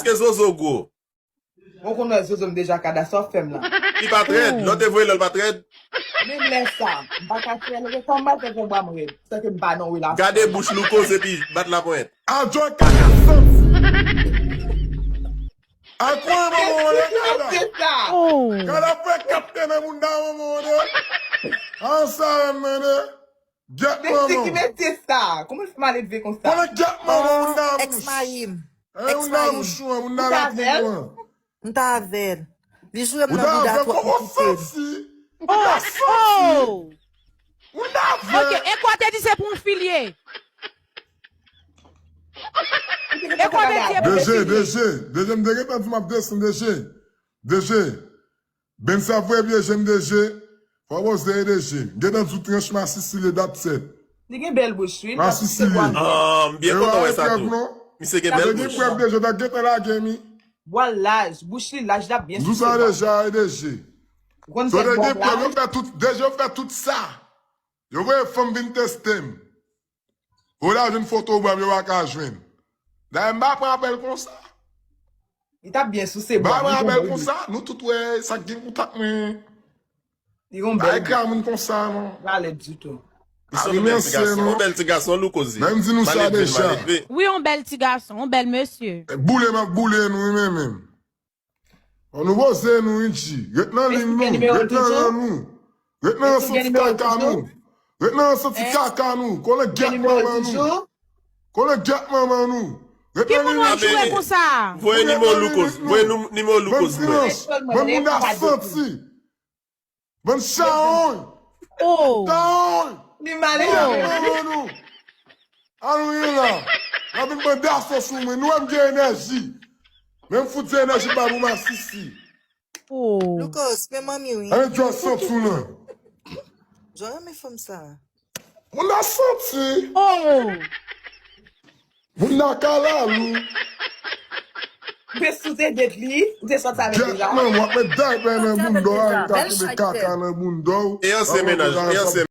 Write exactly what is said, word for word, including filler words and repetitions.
Ke zozo gwo. Mwen konn wè zozo m deja kada sa w fè m la. Li pa t rèd. Lè w te voye lè l pa t rèd. Menm lè sa, m pa ka fè l, kòman m pral fè pou bra m rèd? Sèke m pa nan relasyon. Gade bouch Loukoz epi bat laponyèt. Adjòy kaka santi. A kwen manman w ye kada? Se sa. Kada fè kat te nan moun da manman w de. An sa renmen de. Gyèt Mesye ki manman. Mesye sa. Kòman l fè m ale leve konsa? Konnen gyèt manman moun da Ex mouch. mari m. E moun da mouch ou an, moun da Ou ta lapou avè l? ou an. M ta avè l. Li joure m Ou nan ta bouda avè twòp kòman m kite l. Santi. Ou ta santi. Oh! Ou ta Ok, avè. e kwa te di se pou yon fil ye? E kwa te di e pou DG, yon fil ye? DG, DG, m te gentan di m ap desann DG. DG, ben sa vre vye je m DG. Fò poze DG. M gentan di w tranch masisi li dat sèt. Li gen bèl bouch wi. Masisi li. Ah, m byen kontan wè sa tou. Non. Misye gen Sa bèl vle di bouch. prèv DG ta gentan lage mi. Bwa laj, bouch li laj, l ap byen M di w sa deja e DG. Ou konn So fè DG bwa prèv yo laj. Fè tout, DG yo fè tout sa. Yo voye fanm vin teste m. Ou la jwenn foto bwa m yo pa ka jwenn. Dayè m pa pran apèl konsa. Li t ap byen souse Ba bwa. mwen apèl konsa, nou tout wè sa k gen kontak mwen. Li gon Ba bèl ekra moun konsa non. Valè ditou. Misye yon bèl ti gason, yon bèl ti gason Loukoz ye. Men m di nou sa Malelve, deja. Malelve. Wi, yon bèl ti gason, yon bèl mesye. Boule m ap boule nou wi men menm. An nou poze nou wi G. Ret nan liy nou, ret nan ran nou. Ret nan ran santi kaka nou. Ret nan ran santi kaka nou. Konnen gyèt manman nou. Konnen gyèt manman nou. Ret Ki nan moun liy w ap nou. joure konsa? Voye nimewo Loukoz, voye nou- nimewo Loukoz mwen. Bann moun da santi. Bann chawony. Oh! Chawony. Li male. Manman nou. Alon yon la. N ap vin ban daso sou mwen. Nou wè m gen enèji. Men m fout di enèji pa pou masisi. Oh! Loukoz, men manmi wi. Ann jwa santi w nan. Jwa renmen fanm sa. Moun da santi. Oh! Moun da kalalou. Ou te sou te det li, ou te sòt avèk li Gyèt la. Manman, w ap met daypè nan bounda w, al ka koupe kaka nan bounda w. E ansyen mennaj, e ansyen